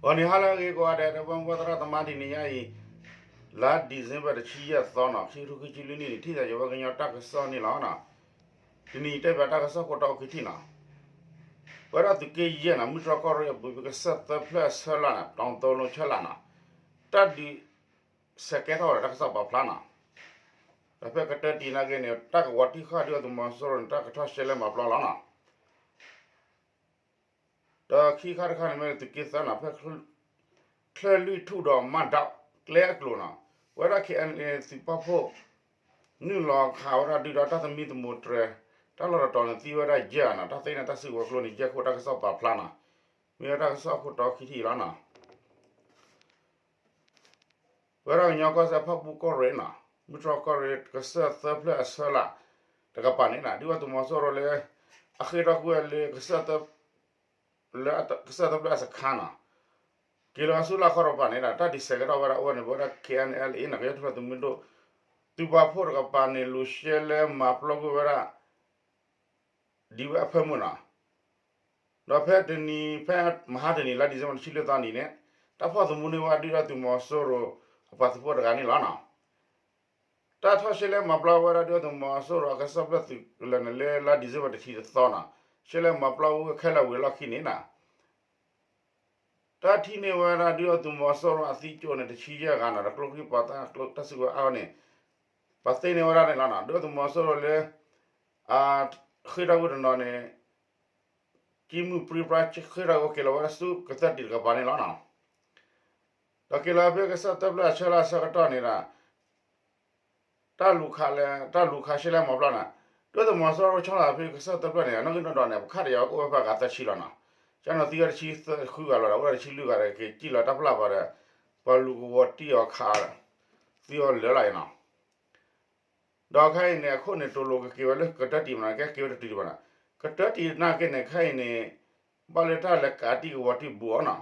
ဂီၤနံၤဟါလၢအဂ့ၤကိးဂၤဒဲး ဒီပုၢ်ဝဲၢ်သရၣ်သမါ တနံၤညါအံၤ လါ December တဆံယဲၢ်သီနီၤ ခံကထိခံဆံလွံၢ်နံၣ်န့ၣ် ထံၣ်သးယဝဲကညီတၢ်ကစီၣ်န့ၣ်လီၤ. တနံၤအံၤတဲဘၣ်တၢ်ကစီၣ်ခိၣ်တီခံထံၣ်နီၤ ပဝဲဒၣ်သုးက့ယဲၢ်နီၤ မုၢ်တြီၢ်ကီၢ်ရ့ၣ်အပူၤ ကစၢၢ်သၢဖျၢၣ်အဆၢလၢ်န့ၣ် တီၤသိလိဆၢလၢ်နီၤ တၢ်ဒုးဆဲးကဲထီၣ်ဝဲဒၣ်တၢ်ကစီၣ်ပာ်ဖျါနီၤ ဒီးဖဲကတၢၢ်တံၢ်နာ်က့န့ၣ် တၢ်ကဝီၤတံၢ်ဃာ်ဒုၣ်ဒါသုးမီၤစိရိၤန့ၣ် တၢ်ကထီၣ်ရှဲလဲမၤပျီလီၤနီၤ ဒီးခံခါတခါန့ၣ်မ့ၢ်သုးက့သၢနီၤ ဖဲ ချၢၣ်လွံၢ်ထူၣ်ဒီးမၢ်ဒီးကျဲအကျိၤနီၤ ဝဲဒၣ် KNLA သုးပာ်ဖှိၣ် နုာ်လီၤခးဝဲဒၣ်ဒုၣ်ဒါတၢ်သမံသမိးတြဲၤ တၢ်လီၢ်တတီၤန့ၣ်သံဝဲဒၣ်ယဲၢ်ဂၤနီၤ တၢ်သ့န့ၣ်တၢ်စုကဝဲၤကျိန့ၣ် ယဲၢ်ခိၣ်တၢ်ကစီၣ်ပာ်ဖျါနီၤ မ့ၢ်ဝဲတၢ်ကစီၣ်ခိၣ်တီခံထံၣ်အံၤလီၤနီၤ ဝဲဒၣ်ကညီကီၢ်စဲၣ်ဖၣ်ပူၣ်ကီၢ်ရ့ၣ်နီၤ မုၢ်တြီၢ်ကီၢ်ရ့ၣ် ကစၢၢ်သၢဖျၢၣ်အဆၢလၢ် တကပၤန့ၣ်နီၤ ဒုၣ်ဒါသုးမီၤစိရိၤလၢ အဃ့ၢ်ထီၣ်ကွံာ်ဝဲလၢ လၢကစၢၢ်သၢဖျၢၣ်အစခါနီၤ က့ၤလီၤဆူလၢ်ခီတကပၤန့ၣ်ဒီး တၢ်ဒုးဆဲးကဲထီၣ်ဝဲဒၣ်အိၣ်ဝဲန့ၣ် ပဝဲဒၣ် KNLA နီၤ ကညီထူၣ်ဖျဲးသုးမုၢ်ဒိၣ် သုးပာ်ဖှိၣ်တကပၤန့ၣ် လူၤရှဲလဲမၤပျီကွံာ်ဝဲဒၣ် ဒ်ဝဲအဖၢမုၢ်နီၤ ဒီးဖဲတနံၤ ဖဲမဟါတနံၤလါ December တဆံလွံၢ်သီနံၤန့ၣ် တၢ်ဖီၣ်သမူန့ၢ်ဝဲဒၣ်ဒုၣ်ဒါသုးမီၤစိရိၤအပှၤသုးဖိတဂၤန့ၣ်လီၤနီၤ တၢ်ထီၣ်ရှဲလဲမၤပျီဝဲဒၣ်ဒုၣ်ဒါသုးမီၤစိရိၤအကစၢၢ်ဖျၢၣ်သုးကလၢၤန့ၣ်လၢလါ December တဆံတသီနီၤ ရှဲလဲမၤပျီဝဲခဲလၢာ်ဝံၤအလီၢ်ခံန့ၣ်နီၤ တၢ်ထံၣ်န့ၢ်ဝဲဒၣ်ဒုၣ်ဒါသုးမီၤစိရိၤအသံကၠိန့ၣ် တဆံယဲၢ်ဂၤနီၤ ဒီးကျိချံမျိာ်သၣ်ကျိတၢ်စုကဝဲၤအါအါန့ၣ် ပှၤသ့န့ၢ်ဝဲဒၣ်န့ၣ်လီၤနီၤ ဒုၣ်ဒါသုးမီၤစိရိၤလၢ အဃ့ၢ်ထီၣ်ကွံာ်တနီၤန့ၣ် ကံမုၢ်ပြံပြါဃ့ၢ်ထီၣ်ကွံာ်က့ၤလီၤဝဲဒၣ်ဆူကတၢၢ်တံၢ်တကပၤန့ၣ်လီၤနီၤ ဒီးက့ၤလီၤဖဲကစၢၢ်သၢဖျၢၣ်အဆၢလၢ်အဆၢကတီၢ်န့ၣ်ဒီး တၢ်လူၤခးလဲ တၢ်လူၤခးရှဲလဲမၤပျီန့ၣ် ဒုၣ်ဒါသုးမီၤစိရိၤဆီလီၤဖဲကစၢၢ်သၢဖျၢၣ်န့ၣ် အနီၣ်ဂံၢ်နီၣ်ဒွးန့ၣ် ပခးတယၤကအိၣ်ဝဲဖဲအဂၤသၢဆံလီၤနီၤ ကန့ၣ်သံဝဲတဆံဃုဂၤလီၤဒီး အိၣ်ဝဲဒၣ်တဆံလွံၢ်ဂၤဒီး က့ၤစံၣ်လီၤတၢ်ပျၢ်ပှၤဒီး ပှၤလူၤကဝီၤတံၢ်အီၤခး သံအီၤလၢာ်လီၤအံၤနီၤ ဒီးခဲအံၤန့ၣ် အခိၣ်န့ၣ် တိၤလိာ်ကက့ၤဝဲလၢကတၢၢ်တံၢ်မနီၤ ကဲက့ၤဝဲတတုၤတဘၣ်နီၤ ကတၢၢ်တံၢ်နာ်က့န့ၣ် ခဲအံၤန့ၣ် ဘၣ်လၢတၢ်လဲၤကးတံၢ်ကဝီၤတံၢ်ဘူးအီၤနီၤ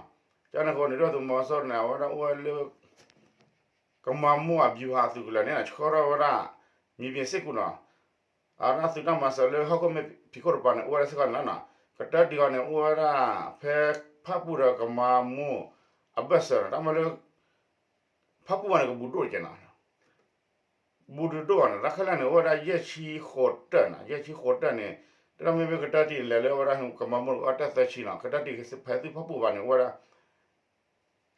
ကန့ၣ်အဃိန့ၣ် ဒုၣ်ဒါသုးမီၤစိရိၤန့ၣ် အဝဲဒၣ်အိၣ်ဝဲလၢ ကမၤမိၢ်အဗျူဟာသုးကလၢၤန့ၣ် ဆှၢထီၣ်ဝဲဒၣ် မံၤပ့ၤစ့ၢ်ကီးနီၤ အဝဲဒၣ်သုးတၢ်မၤစၢၤလၢဟီၣ်ခိၣ်မဲာ်ဖံးခိၣ်တကပၤန့ၣ် အိၣ်ဝဲဒၣ်စ့ၢ်ကီးန့ၣ်လီၤနီၤ ကတၢၢ်တံၢ်အီၤန့ၣ် အိၣ်ဝဲဒၣ် ဖဲဖၣ်ပူၣ်ဒီးကမၤမိၢ်အဘၢၣ်စၢၤနီၤ တၢ်မ့ၢ်လၢ ဖၣ်ပူၣ်ဘၣ်န့ၣ် ကဘူးဒိၣ်တက့ၢ်နီၤ ဘူးဒိၣ်ဒိၣ်ဘၣ်န့ၣ် တၢ်ခဲလၢာ်န့ၣ် အိၣ်ဝဲဒၣ်ယဲၢ်ဆံဃိးတၢၢ်နီၤ ယဲၢ်ဆံဃိးတၢၢ်န့ၣ် တၢ်မ့ၢ်ဖဲကတၢၢ်တံၢ်လဲၤလၢဝဲဒၣ်ကမၤမိၢ်အဘၢၣ်စၢၤသၢဆံနီၤ ကတၢၢ်တံၢ်ဖဲသုဖၣ်ပူၣ်ဘၣ်န့ၣ် အိၣ်ဝဲဒၣ်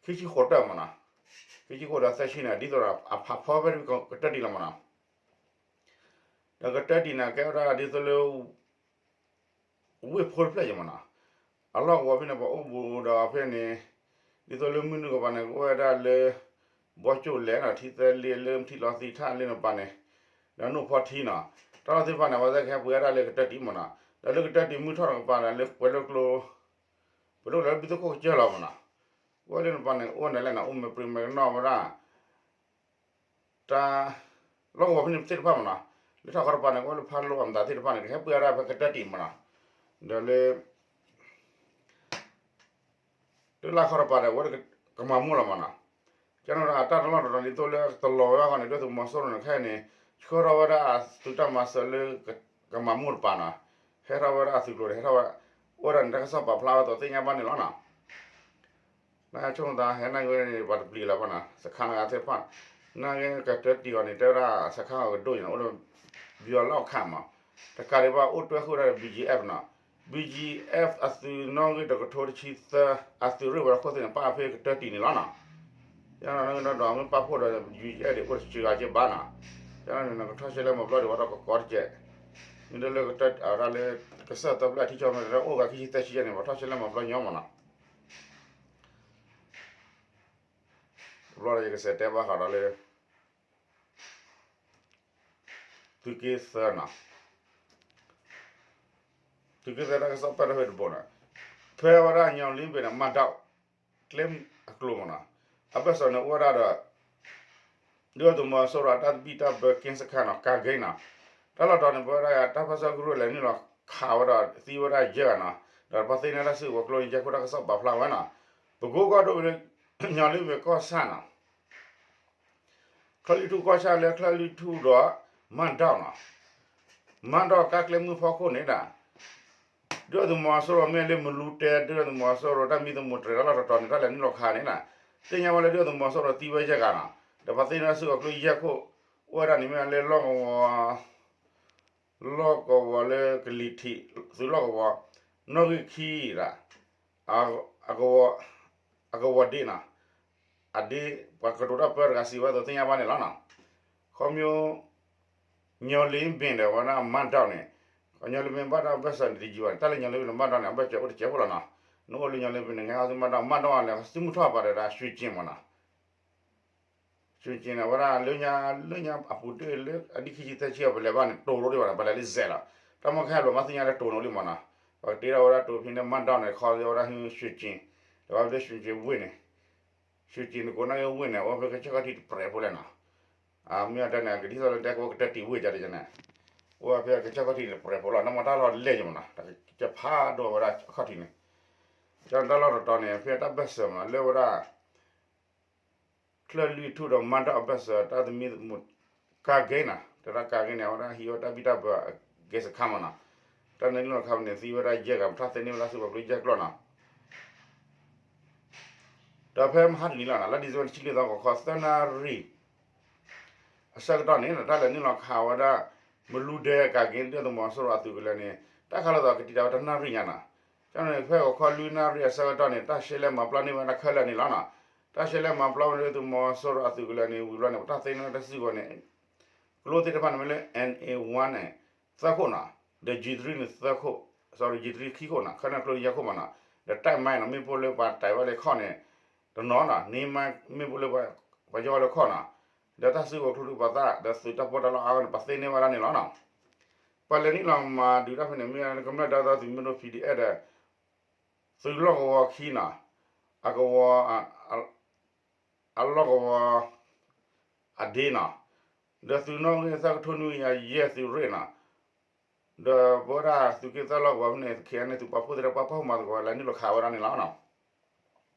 ခံဆံဃိးတၢၢ်မနီၤ ခံဆံဃိးဒီးသၢဆံန့ၣ် ဒ်သိးဒီး အဖးဖီဖဲကတၢၢ်တံၢ်လီၤမနီၤ ဒီးကတၢၢ်တံၢ်န့ၣ် ကဲဝဲဒၣ်ဒ်သိးလၢ ဝ့ၢ်ဖိတဖျၢၣ်ယဲၢ်မနီၤ အလီၢ်ကဝီၤဖဲန့ၣ် ပှၤအိၣ်ဘူးဒီးဖဲန့ၣ် ဒ်သိးလၢမုၢ်နုာ်ကပၤန့ၣ် ကအိၣ်ဝဲဒၣ်လၢ ဘီကၠိၣ်လဲၣ်နီၤ ထံသၢလ့ၣ်လၢထံလီၤသံထၣ်လၢနပၤန့ၣ် ဒီးနိၣ်ဖီထံနီၤ တၢ်လီၢ်သ့ၣ်တဖၣ်န့ၣ် အဝဲသ့ၣ်ကဟဲပှ့ၤဝဲဒၣ်လၢကတၢၢ်တံၢ်မနီၤ ဒီးလၢကတၢၢ်တံၢ်မုၢ်ထီၣ်တကပၤန့ၣ် လၢပှဲၤလိာ်ကျိ ပှဲၤလိာ်ကျိလၢဘုသိၣ်ခိၣ်ကစၢၢ်လီၤမနီၤ အိၣ်ဝဲလၢနပၤန့ၣ် အိၣ်ဝဲဒၣ်လဲၣ်နီၤ အိၣ်မဲာ်ပြံမဲာ်ကနီၣ်ဝဲဒၣ် တၢ် လီၢ်ကဝီၤဖဲန့ၣ်သ့ၣ်တဖၣ်မနီၤ လၢထီၣ်ခီတပၤန့ၣ် ကအိၣ်လၢဖးလိအမတၤသ့ၣ်တဖၣ်န့ၣ် ကဟဲပှ့ၤဝဲဒၣ်ဖဲကတၢၢ်တံၢ်မနီၤ ဒီးလၢ လၢလၢ်ခီတပၤန့ၣ် အဝဲကမၤမိၢ်လီၤမနီၤ ကန့ၣ်ဒီးအတၢ်တလီၢ်တတီၤဒ်သိးလၢတလီၤဝဲအဂီၢ်န့ၣ် ဒုၣ်ဒါသုးမီၤစိရိၤန့ၣ် ခဲအံၤန့ၣ် ဆှၢထီၣ်ဝဲဒၣ်အသုးတၢ်မၤစၢၤလၢ ကမၤမိၢ်တပၤနီၤ ဟဲထီၣ်ဝဲဒၣ်အသုးကျိၤန့ၣ် ဟဲထီၣ်ဝဲ အိၣ်ဝဲဒၣ်န့ၣ် တၢ်ကစီၣ်ပာ်ဖျါဝဲအသိးသ့ၣ်ညါဘၣ်န့ၣ်လီၤနီၤ နဆိကမိၣ်သးဟဲနာ်က့ဝဲန့ၣ် ပှၤတပျံၤလၢၤဘၣ်နီၤ စခါနဂၤသ့ၣ်တဖၣ် နာ်က့ကတၢၢ်တံၢ်အီၤန့ၣ် တဲဝဲဒၣ်စခါအီၤကဒိၣ်န့ၣ် အိၣ်ဒီး ဘံအီၤလီၢ်ခးမး တကးဒံးဘၣ်အိၣ်တွဲဃုာ်ဝဲဒၣ်ဒီး ဘံၣ်ကၠံၣ်အဲၣ်ဖ် နီၤ ဘံၣ်ကၠံၣ်အဲၣ်ဖ် အသုးနီၣ်ဂံၢ်တကထိတဆံသၢ အသုးရ့ၣ်ဝဲဒၣ်ခိၣ်သ့ၣ်န့ၣ် ပၣ်ဖဲကတၢၢ်တံၢ်န့ၣ်လီၤနီၤ ကန့ၣ်ဒီးမ့ၢ်ပၣ်ဖှိၣ်ဒီး ဘံၣ်ကၠံၣ်အဲၣ်ဖ် ဒ်အိၣ်တစှၤက့ဘၣ်နီၤ ကန့ၣ်န့ၣ် ကထီၣ်ရှဲလဲမၤပျီဒံးဝဲဒီးကကီတကဲး မ့ၢ်ဒ်လၢကတၢၢ်အဝဲဒၣ်လၢ ကစၢၢ်သၢဖျၢၣ်ထံကီၢ်မ့ၢ်တၢ်အိၣ်ဂၤခံဆံသၢဆံယဲၢ်န့ၣ် ပှၤထီၣ်ရှဲလဲမၤပျီညီမးနီၤ တဘျီဒီးယကစးတဲဘၣ်ဃးဒီးလၢ သုးက့သၢနီၤ သုးက့သၢတၢ်ကစီၣ်ပာ်ဖျါဖဲတဘိနီၤ ဖဲဝဲဒၣ်ညီလ့ဘ့ၣ်န့ၣ် မၤဒၣ် ကျဲအကျိၤမးနီၤ အဘၢၣ်စၢၤန့ၣ်အိၣ်ဝဲဒၣ်ဒီး ဒုၣ်ဒါသုးမီၤစိရိၤအတၢ်သဘံၣ်တၢ်ဘၢက့စခါနီၤ ကၤဂ့ၤနီၤ တၢ်လီၢ်တတီၤန့ၣ် ပဝဲဒၣ်တၢ်ပၢၢ်ဆၢကရူၢ်လဲၤနုာ်လီၤခးဝဲဒီးသံဝဲဒၣ်ယဲၢ်ဂၤနီၤ ဒီးပှၤသ့န့ၢ်တၢ်စုကဝဲၤကျိန့ၣ် ယဲၢ်ခိၣ်တၢ်ကစီၣ်ပာ်ဖျါဝဲနီၤ ပကိးကီၢ်ဒိၣ်ဝဲလၢ ညီလ့ဘ့ၣ်ကီၢ်ဆၣ်နီၤ ချၢၣ်လွံၢ်ထူၣ်ကီၢ်ဆၣ်လၢချၢၣ်လွံၢ်ထူၣ်ဒီး မၢ်ဒီၣ်နီၤ မၢ်ဒီၣ်ကါကျဲမုၢ်ဖီခိၣ်န့ၣ်ဒၣ် ဒုၣ်ဒါသုးမီၤစိရိၤမ့ၢ်လၢမလူတဲ ဒုၣ်ဒါသုးမီၤစိရိၤတၢ်မံသမူးတြဲၤတၢ်လီၢ်တတီၤန့ၣ် တၢ်လဲၤနုာ်လီၤခးန့ၣ်နီၤ, သ့ၣ်ညါဝဲလၢဒုၣ်ဒါသုးမီၤစိရိၤသံဝဲယဲၢ်ဂၤနီၤ, ဒီးပှၤသ့ၣ်နီၣ်စ့ၢ်ကီးကျိယဲၢ်ခိၣ်, အိၣ်ဝဲဒၣ်န့ၣ်မ့ၢ်လၢလီၢ်ကဝီၤ လီၢ်ကဝီၤလၢကလံၤထံး သုးလီၢ်ကဝီၤ, နီၣ်ဂံၢ်ခံဒီး အကဝီၤဒ့နီၤ, အဒ့ ပှၤကတိၤတၢ်ပၢတဂၤစံးဝဲအသိးသ့ၣ်ညါဘၣ်န့ၣ်လီၤနီၤ. ခီဖျိ ညီလ့ဘ့ၣ်ဒီးဝဲဒၣ်မၢ်ဒီးန့ၣ်, ညီလ့ဘ့ၣ်ဘၣ်တၢ်ဘၢၣ်စၢၤန့ၣ်တယံၤဘၣ်န့ၣ် တၢ်လၢညီလ့ဘ့ၣ်န့ၣ်မၢ်ဒီးန့ၣ် အဘၢၣ်စၢၤအိၣ်တစဲးဖိလီၤနီၤ. နအိၣ်လၢညီလ့ဘ့ၣ်န့ၣ် နဟဲဟီၣ်သုမၢ်ဒီး မၢ်ဒီးလဲၤသုမုၢ်ထီၣ်ပာ်ဒီး ရွှေကျင်မ့ၢ်နီၤ ရွှေကျင်န့ၣ် အဝဲဒၣ်လၢညါ လၢညါအပူၤတ့ၢ်လၢအနံၣ်ခံဆံသၢဆံအပလဲၤဘၣ်န့ၣ် တိၤလိဒံးဘၣ်နီၤ ပလဲၤလၢစဲးလီၤ. တၢ်မီၢ်ခဲဟဲဘျီမ့ၢ်သ့ၣ်ညါလၢတိၤလိဒံးမ့ၢ်နီၤ. ပကတ့ထီၣ်ဝဲဒၣ်တိၤဖဲန့ၣ် မၢ်ဒီးန့ၣ် ခီဝဲဒၣ် ရွှေကျင်, ဒီးဝဲဒၣ် ရွှေကျင်ဝ့ၢ်န့ၣ်, ရွှေကျင်န့ၣ်ကိးနာ်က့ဝ့ၢ်န့ၣ် အိၣ်ဖဲကစၢၢ်ခီၣ်ထံးတပြဲးဖိလဲၣ်နီၤ. မ့ၢ်အတဲန့ၣ် ကဒ်သိးလၢတဲကဝဲကတၢၢ်တံၢ်ဝ့ၢ်ကန့ၣ် အိၣ်ဖဲကစၢၢ်ခီၣ်ထံးတပြဲးဖိလီၤ နမ့ၢ်တၢ်လီၢ်လဲၢ်က့မ့ၢ်နီၤ တကဖးဒိၣ်ဝဲဒၣ်ခီၣ်ထံးန့ၣ်, ကန့ၣ်တၢ်လီၢ်တတီၤန့ၣ် ဖဲတၢ်ဘၢၣ်စၢၤမ့ၢ်နီၤ လၢဝဲဒၣ် ချၢၣ်လွံၢ်ထူၣ်ဒီးမၢ်ဒီးအဘၢၣ်စၢၤ တၢ်သမံသမိး ကါဂ့ၤနီၤ တၢ်ကါဂ့ၤန့ၣ် အဝဲဒၣ်ဟံးဝဲတၢ်ဘံၣ်တၢ်ဘၢအကဲစခါမ့ၢ်နီၤ, တၢ်နုာ်လီၤခးန့ၣ် သံဝဲဒၣ်ယဲၢ်ဂၤ ပထၢၣ်သ့န့ၢ်ဝဲဒၣ်သုးပှၤကျိယဲၢ်ကျီၢ်နီၤ. ဒီးဖဲမဟါတနံၤလီၤနီၤ လါ December တဆံလွံၢ်သီ ဂီၤခီသၢနၣ်ရံၣ် အဆၢကတီၢ်န့ၣ် တၢ်လဲၤနုာ်လီၤခးဝဲဒၣ် မလူဒဲကါဂ့ၤ ဒုၣ်ဒါသုးမီၤစိရိၤအသုးကလၢၤန့ၣ် တၢ်ခးလိာ်သးကတံာ်တာ်ဝဲတနၣ်ရံၣ်ညါနီၤ. ကန့ၣ်ဖဲဂီၤခီလွံၢ်နၣ်ရံၣ်အဆၢကတီၢ်န့ၣ် တၢ်ရှဲလဲမၤပျီန့ၢ်ဝဲဒၣ်ခဲလၢာ်န့ၣ်လီၤနီၤ. တၢ်ရှဲလဲမၤပျီဝဲဒၣ်သုးမီၤစိရိၤအသုးကလၢၤန့ၣ် ဝံၤဘျီန့ၣ် ပတၢ်သ့န့ၢ်တၢ်စုကဝဲၤန့ၣ် ကျိသ့ၣ်တဖၣ်န့ၣ်မ့ၢ်လၢ N A one န့ၣ် သၢခိၣ်နီၤ, ဒီး G three န့ၣ် သၢခိၣ်, sorry, G three ခံခိၣ်နီၤ, ခဲန့ၣ်ကျိန့ၣ်ယဲၢ်ခိၣ်မ့ၢ်နီၤ, ဒီး တိုက်မိုင်း နီၤ မ့ၣ်ပိၢ်လၢပှၤတဲာ်ဝဲလၢခီၣ်န့ၣ် တနီၤနီၤ, န့ၣ်မ့ၢ်ပိၢ်လၢပှၤယီၢ်ဝဲလၢခီၣ်နီၤ, ဒီးတၢ်စုကဝဲၤကျိဒုးပှၤသၣ် ဒီးသုးတၢ်ပီးတၢ်လီအါဂီၢ်န့ၣ် ပှၤသ့န့ၢ်ဝဲဒၣ်န့ၣ်လီၤနီၤ. ပှၤလဲၤနုာ်လီၤမၤဒုးတၢ်ဖဲန့ၣ် မ့ၢ်ကမျၢၢ်ဒီသဒၢသုးမုၢ်ဒိၣ် P D F ဒီး သုးလီၢ်ကဝီၤခံနီၤ, အကဝီၤ အလီၢ်ကဝီၤ အဒ့နီၤ, ဒီးသုးနီၣ်ဂံၢ်သၢကထိနွံကယၤယဲၢ်သုးရ့ၣ်နီၤ, ဒီးပဝဲဒၣ်သုးက့သၢလီၢ်ကဝီၤဖဲန့ၣ် ခံဂၤန့ၣ် သုးပာ်ဖှိၣ်သ့ၣ်တဖၣ်ပာ်ဖှိၣ်မၤသကိးဝဲ လဲၤနုာ်လီၤခးဝဲဒၣ်န့ၣ်လီၤနီၤ.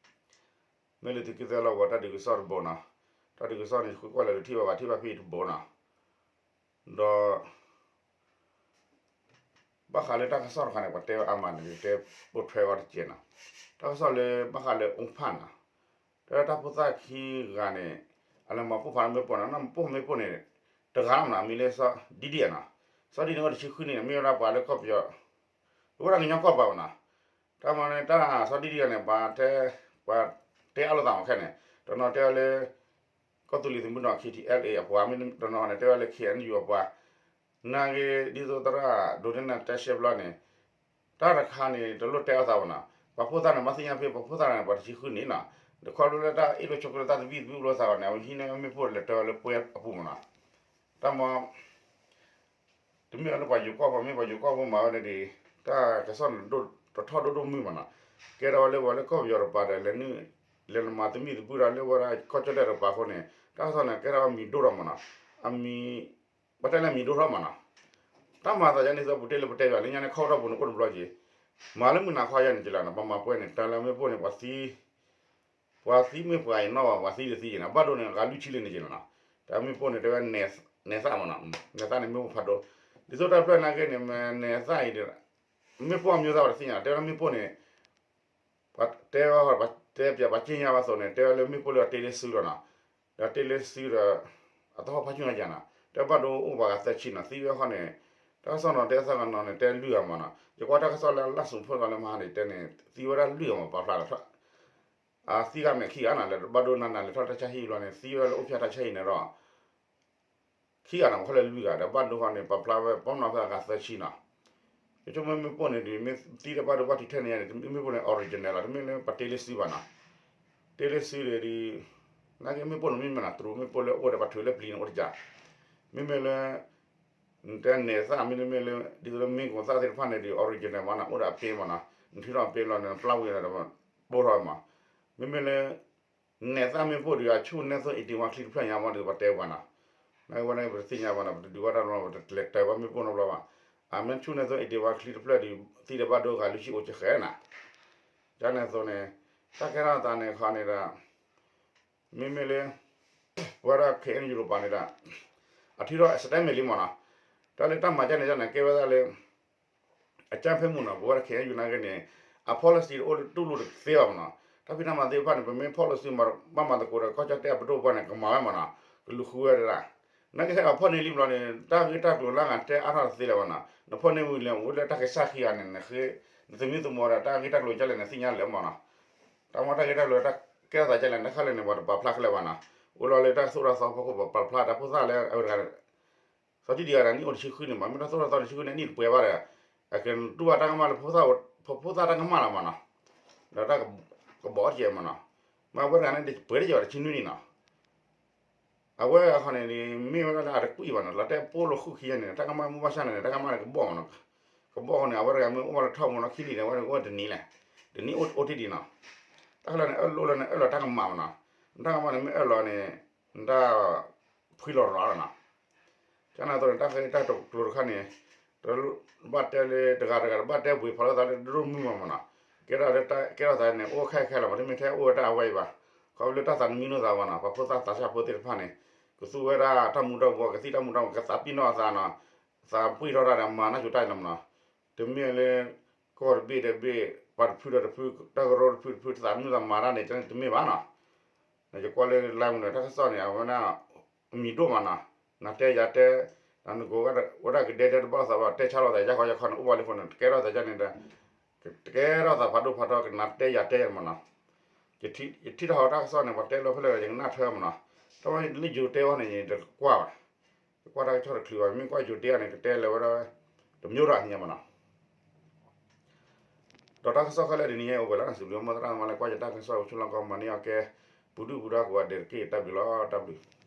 မ့ၢ်လၢသုးက့သၢလီၢ်ကဝီၤတၢ်ဒုးကစီၣ်တဘိနီၤ, တၢ်ဒုးကစီၣ်န့ၣ် ဃုကွၢ်လဲၤဒုးထံၣ်ဘၣ်ဘၣ် ထံၣ်ဘၣ်ဖဲအံၤတဘိနီၤ, ဒီး ဘၣ်ဃးလၢတၢ်ကစီၣ်တခါန့ၣ် ပှၤတဲဝဲအါမးန့ၣ် တဲပိာ်ထွဲအီၤတကဲးနီၤ, တၢ်ကစီၣ်လၢဘၣ်ဃးလၢအိၣ်ဖးနီၤ, တဲဝဲတၢ်ဖိသၣ်ခံဂၤန့ၣ် အလဲၤမၤပိၢ်ဖးမ့ၣ်ပိၢ်နီၤ, နမ့ၢ်ပိၢ်မ့ၣ်ပိၢ်န့ၣ် တဂၤလီၤမ့ၢ်နီၤ, မံၤလၢစီၤဒံဒံနီၤ, စီၤဒံဒံန့ၣ်အိၣ်တဆံဃုနံၣ်န့ၣ် မ့ၢ်ဝဲဒၣ်ပှၤလၢကီၢ်ပယီၤ အဝဲဒၣ်ကညီကီၢ်ပၤမ့ၢ်နီၤ, တၢ်မၤန့ၣ် တၢ်စီၤဒံဒံန့ၣ် ပှၤ ပှၤတဲအါလိာ်သးမးခဲန့ၣ်, တနီၤတဲဝဲလၢ ကီၢ်သူလ့ၤသုးမုၢ်ဒိၣ် K T L A အပှၤ မ့ၢ်တနီၤန့ၣ် တဲဝဲလၢ K N U အပှၤ, နာ်က့ ဒ်သိးသရၣ်ဒိးန့ၢ်နၤတဲရှဲဘျီန့ၣ်, တၢ်တခါန့ၣ် တလိၣ်တဲအသးဘၣ်နီၤ, ပှၤဖိသၣ်န့ၣ် ဘၣ်သ့ၣ်ညါဖဲပှၤဖိသၣ်န့ၣ် ပှၤတဆံဃုနံၣ်နီၤ, ဒီးခီဖျိလၢတၢ်အ့ၣ်လိာ်ဆိးက့လိာ်သး တၢ်သဘံၣ်သဘုၣ်လိာ်သးဂီၢ်န့ၣ် အဝဲဟံးန့ၢ်မ့ၣ်ပိၢ်လဲၤတၢလၢပှဲၤအပူၤမ့ၢ်နီၤ, တၢ်မၤ တမ့ၢ်လၢပှၤယိၤကီၢ်ဖိ မ့ၢ်ပှၤယိၤကီၢ်ဖိမၤဝဲန့ၣ်ဒီး တၢ်ကစီၣ်န့ၣ် တထီၣ်ဒိၣ်ဒိၣ်မုၢ်မ့ၢ်နီၤ, ကဲထီၣ်ဝဲလၢပှၤလၢကီၢ်ပယီၤတပၤဒီး လဲၤနုာ် လဲၤနမၤသမံသဘုၣ်ဒီးလၢဝဲဒၣ်ကီၢ်ကၠီၣ်တဲၣ်တပၤအဃိန့ၣ် တၢ်ကစီၣ်န့ၣ် ကဲထီၣ်ဝဲမံၤဒိၣ်ထီၣ်မ့ၢ်နီၤ, အမံၤ ဘၣ်တဲလၢမံၤဒိၣ်ထီၣ်မ့ၢ်နီၤ, တၢ်မၤသးယါန့ၣ် သပူၤတ့ၢ်လၢပတဲယွၤလၢညါန့ၣ် ခီၣ်ထီၣ်ပူၤန့ၣ်အိၣ်တဘျီက့ၤ, မၤလၢမုၢ်နၤခီယါန့ၣ်က့လီၤနီၤ, ပမၤပှဲၤန့ၣ် တၢ်လၢမ့ၣ်ပိၢ်န့ၣ် ပှၤသံ ပှၤသံမ့ၢ်ပှၤအံၤနီၣ်ဘၣ် ပှၤသံတသံက့နီၤ, ဘၣ်ဒိန့ၣ် ဂၤလွံၢ်ဆံလံန့ၣ်က့လီၤနီၤ, တၢ်မ့ၣ်ပိၢ်န့ၣ် တဲဝဲ နဲသၣ်မ့ၢ်နီၤ, နဲသၣ်န့ၣ်မ့ၣ်ပိၢ်ဖးဒိၣ်, ဒ်သိးတၢ်ဖျၢၣ်နာ်က့န့ၣ် နဲသၣ်အံၤဒီး မ့ၣ်ပိၢ်အမျိုးသား ပှၤတသ့ၣ်ညါ တဲဝဲမ့ၣ်ပိၢ်န့ၣ် ပှၤတဲဝဲ ပှၤတဲပၠး ပှၤက့ညါဘၣ်သိးန့ၣ် တဲဝဲလၢမ့ၣ်ပိၢ်လၢအတ့လၢစုလီၤနီၤ, ဒီးတ့လၢစုဒီး အသဟီၣ်ဖးဆူညါယါနီၤ, တဲဘၣ်ဒိအိၣ်ပှၤဂၤသၢဆံနီၤ, သံဝဲခီန့ၣ် တၢ်ကစီၣ်နီၤ တဲသၢဂၤနီၤန့ၣ် တဲလွံၢ်ဂၤမ့ၢ်နီၤ, ယကွၢ်တၢ်ကစီၣ်လၢလၢ်စူၤဖိလီၤလၢမဟါန့ၣ် တဲန့ၣ် သံဝဲဒၣ်လွံၢ်ဂၤမ့ၢ်ပာ်ဖျါလီၤ အသံဂၤမဲာ်ခံဂၤနီၤ လၢဘၣ်ဒိနၤနၤလဲၤထီၣ်တၢ်ဆါဟံၣ်ဘျီန့ၣ် သံဝဲလၢအိၣ်ဖျဲၣ်တၢ်ဆါဟံၣ်န့ၣ်ဒီး ခံဂၤနီၤ မ့ၢ်ခီလၢလွံၢ်ဂၤဒီး ဘၣ်ဒိဃီန့ၣ် ပာ်ဖျါဝဲ ပီၣ်နီၤဖဲအဂၤသၢဆံနီၤ, ယဆိကမိၣ်မ့ၣ်ပိၢ်န့ၣ်ဒီး မ့ၢ်သံဒီးဘၣ်ဒိဘၣ်ထံးထဲန့ၣ်ယါန့ၣ် မ့ၣ်ပိၢ်န့ၣ် original လီၤ တမ့ၢ်လၢပှၤတ့လၢစုဘၣ်နီၤ, တ့လၢစုဒီး နာ်က့မ့ၣ်ပိၢ်န့ၣ်မ့ၢ်မ့ၢ်နီၤ တရူးမ့ၣ်ပိၢ်လၢအိၣ်ဒီးပှၤထုးလၢပျံၤန့ၣ်အိၣ်တကး, မ့မ့ၢ်လၢ တဲနဲသၣ်မ့တမ့ၢ်လၢ ဒ်သိးလၢမ့ၣ်ပိၢ်သၣ်သ့ၣ်တဖၣ်န့ၣ်ဒီး original မ့ၢ်နီၤ အိၣ်ဒီးအပ့မ့ၢ်နီၤ, နထုးထီၣ်အပ့လီၤန့ၣ် ပျၢ်ဝံၤဒီး ပိၢ်ထီၣ်မး, မ့မ့ၢ်လၢ နဲသၣ်မ့ၣ်ပိၢ်ဒီး အဆူၣ်နဲသိ eighty one ချံတဖျၢၣ်ညါမ့ၢ်ဒီး ပှၤတဲပှၤနီၤ, နာ်က့ဝဲန့ၣ်ပတသ့ၣ်ညါဘၣ်နီၤ ပတဒုးဘၣ်တၢ်လီၤ ပတလဲၤတဲဘၣ်မ့ၣ်ပိၢ်နီတဘျီဘၣ်, အမ့ၢ်ဆူၣ်နဲသိ eighty one ချံတဖျၢၣ်ဒီး သံဒီးဘၣ်ဒိဂၤလွံၢ်ဆံအိၣ်ကဃဲနီၤ, ဒ်န့ၣ်အသိးန့ၣ် တၢ်ကဲထီၣ်သးန့ၣ်ခီန့ၣ်ဒီး မ့မ့ၢ်လၢ ပဝဲဒၣ် K N U တပၤန့ၣ်ဒီး အထုးထီၣ် statement လံမ့ၢ်နီၤ, တၢ်လၢတၢ်မၤကဲန့ၣ်န့ၣ် ကဲဝဲဒၣ်လၢ အကြမ်းဖက်မှုနီၤ ပဝဲဒၣ် ခဲအံၤယူၤနာ်က့န့ၣ် အ policy တအိၣ်တူၢ်လိာ်တသ့ဘၣ်မနီၤ. တၢ်ဖံးတၢ်မၤသ့ၣ်တဖၣ်န့ၣ် ပမ့ၢ် policy ဘၣ်မၤသကိးဒီး ကီၢ်ကၠီၣ်တဲၣ်အပဒိၣ်ပှၢ်န့ၣ် ကမၤဝဲမနီၤ, ကလူၤဃုဝဲဒၣ်. နာ်က့ခဲအံၤဖီၣ်န့ၢ်လံဘျီန့ၣ် တၢ်ဂ့ၢ်တၢ်ကျိၤလၢအဂၤတဲအါထီၣ်တသ့လၢၤဘၣ်နီၤ. နဖီၣ်န့ၢ်ဝံၤလၢ အိၣ်လၢတၢ်ကစၢ်ခံဂၤန့ၣ် နဃ့ နသမံသမိးဒီးတၢ်ဂ့ၢ်တၢ်ကျိၤကလဲၣ်န့ၣ် သ့ၣ်ညါလၢာ်မနီၤ. တၢ်မ့ၢ်တၢ်ဂ့ၢ်တၢ်ကျိၤလၢတၢ်ကဲထီၣ်သးကလဲၣ်န့ၣ် ခဲလၢာ်န့ၣ် ပှၤတပာ်ဖျါခဲလၢာ်ဘၣ်နီၤ. အိၣ်လီၤလၢတၢ်ကသိၣ်တၢ်သီဖီခိၣ် ပှၤပာ်ဖျါတၢ်ဖိသၣ်လၢအဝဲတဂၤ စီၤထံဒံဂၤန့ၣ် နံၣ်အိၣ်တဆံဃုန့ၣ်မး မ့ၢ်တၢ်သိၣ်တၢ်သီတဆံဃုန့ၣ် နံၣ်တပှဲၤဘၣ်ဒီး အကတူၢ်ဘၣ်တၢ်ကမၣ်လၢ ဖိသၣ်တၢ်ကမၣ်လီၤမးနီၤ, ဒီးတၢ်ကဘီအီၣ်တကဲမးနီၤ, မ့ၢ်အဝဲတဂၤန့ၣ် ပှဲၤတကဲဘၣ်တဆံနွံနံၣ်နီၤ, အဝဲအခီန့ၣ် မ့ၢ်ဝဲဒၣ်လၢအတကွံဘၣ်နီၤ လီၤတဲာ်ပိၢ်လိာ်ဃုာ်ခံဂၤန့ၣ် တၢ်ကမၣ်မ့ၢ်ဘၣ်ဆၣ်န့ၣ် တၢ်ကမၣ်န့ၣ်ကဘီမးနီၤ, ကဘီဃီန့ၣ် အဝဲတဂၤမ့ၢ်အိၣ်ဘၣ်လၢထီၣ်မူနီၤ ခံနံၣ်န့ၣ် အဝဲအိၣ်တနံၤလဲၣ်, တနံၣ်အိၣ်တ့ၢ်ဒံးနီၤ, တၢ်လၢန့ၣ် အၢၣ်လိလၢန့ၣ် အၢၣ်လီၤတၢ်ကမၣ်မးနီၤ, တၢ်ကမၣ်န့ၣ် မ့ၢ်အၢၣ်လီၤန့ၣ် နတၢ် ဖှံလီၤရၤလီၤနီၤ, ကန့ၣ်အသိးန့ၣ် တၢ်ဃ့တၢ်ကျိၤတခါန့ၣ် တဘၣ်တဲလၢတဂၤတဂၤ တဘၣ်တဲဝ့ၤဖီလၢသးလၢဒိၣ်မုၢ်မးမးနီၤ, ကဲထီၣ်လၢတၢ်ကဲထီၣ်သးန့ၣ် အိၣ်ခဲခဲလီၤမး တမ့ၢ်ထဲအိၣ်ဝဲတၢ်အဝဲအံၤဘၣ်, ခီဖျိလၢတၢ်သးနမံလိာ်သးဘၣ်နီၤ ပှၤဖိသၣ်သးစၢ်ဖိသ့ၣ်တဖၣ်န့ၣ် ကသူဝဲဒၣ်တၢ်မူၤတၢ်ဘှီး ကသံၣ်တၢ်မူၤတၢ်ဘှီး ကသးပ့ၢ်နီၣ်အသးနီၤ, သးပှံၢ်ထီၣ်တၢ်ဒီးမၤနၢ်ဆိတၢ်လီၤမးနီၤ, တမ့ၢ်လၢ ကီၢ်တဘ့ၣ်တဘ့ၣ် ပှၤတဖုဒီးတဖု တၢ်ကရၢတဖုတဖု သးမုၢ်သးမၤတၢ်န့ၣ် တမ့ၢ်ဘၣ်နီၤ နယကွၢ်လၢလါမုၢ်န့ၣ် တၢ်ကစီၣ်န့ၣ် အဝဲဒၣ် အမံၤဒိၣ်မးနီၤ, နၤတဲယၤတဲ, နကိးဝဲဒၣ်ကဒဲဒဲတဘၣ်သးဘၣ် တဲဆါလိာ်သး ယါခီယါခီန့ၣ် အိၣ်ဘၣ်လံဃိန့ၣ် တကဲထီၣ်သးယါန့ၣ်ဒီး တကဲထီၣ်သးဖးဒိၣ်ဖးထီ ကနၤတဲယၤတဲမးနီၤ, ယထံၣ်ထီၣ်ဟီတၢ်ကစီၣ်န့ၣ် ပှၤတဲလီၤဖဲလဲၣ် ယကနၣ်ထွဲမးနီၤ, တၢ်ဝဲလၢယိၤတဲအီၤန့ၣ် ယတကွၢ်ဘၣ်, ယကွၢ်တၢ်ကစီၣ်တချုးဘၣ် မ့ၢ်ကွၢ်ယိၤတဲအီၤန့ၣ် ကတဲလၢၤဝဲဒၣ် တမျိုးရညါမးနီၤ ဒီးတၢ်ကစီၣ်ခဲလၢာ်ဒ်န့ၣ် အိၣ်ဝဲလီၤ စံးဘျုးမီၢ်သရၣ်မၤလၢကွၢ်ယတၢ်ကစီၣ် ဆူလီၢ်ကီၢ်မၤန့ၢ်အီၤကဲ ပူၤဒုၣ်ပူၤဒါကိးဂၤဒဲးတက့ၢ် တၢ်ဘျုးလီၤ တၢ်ဘျုး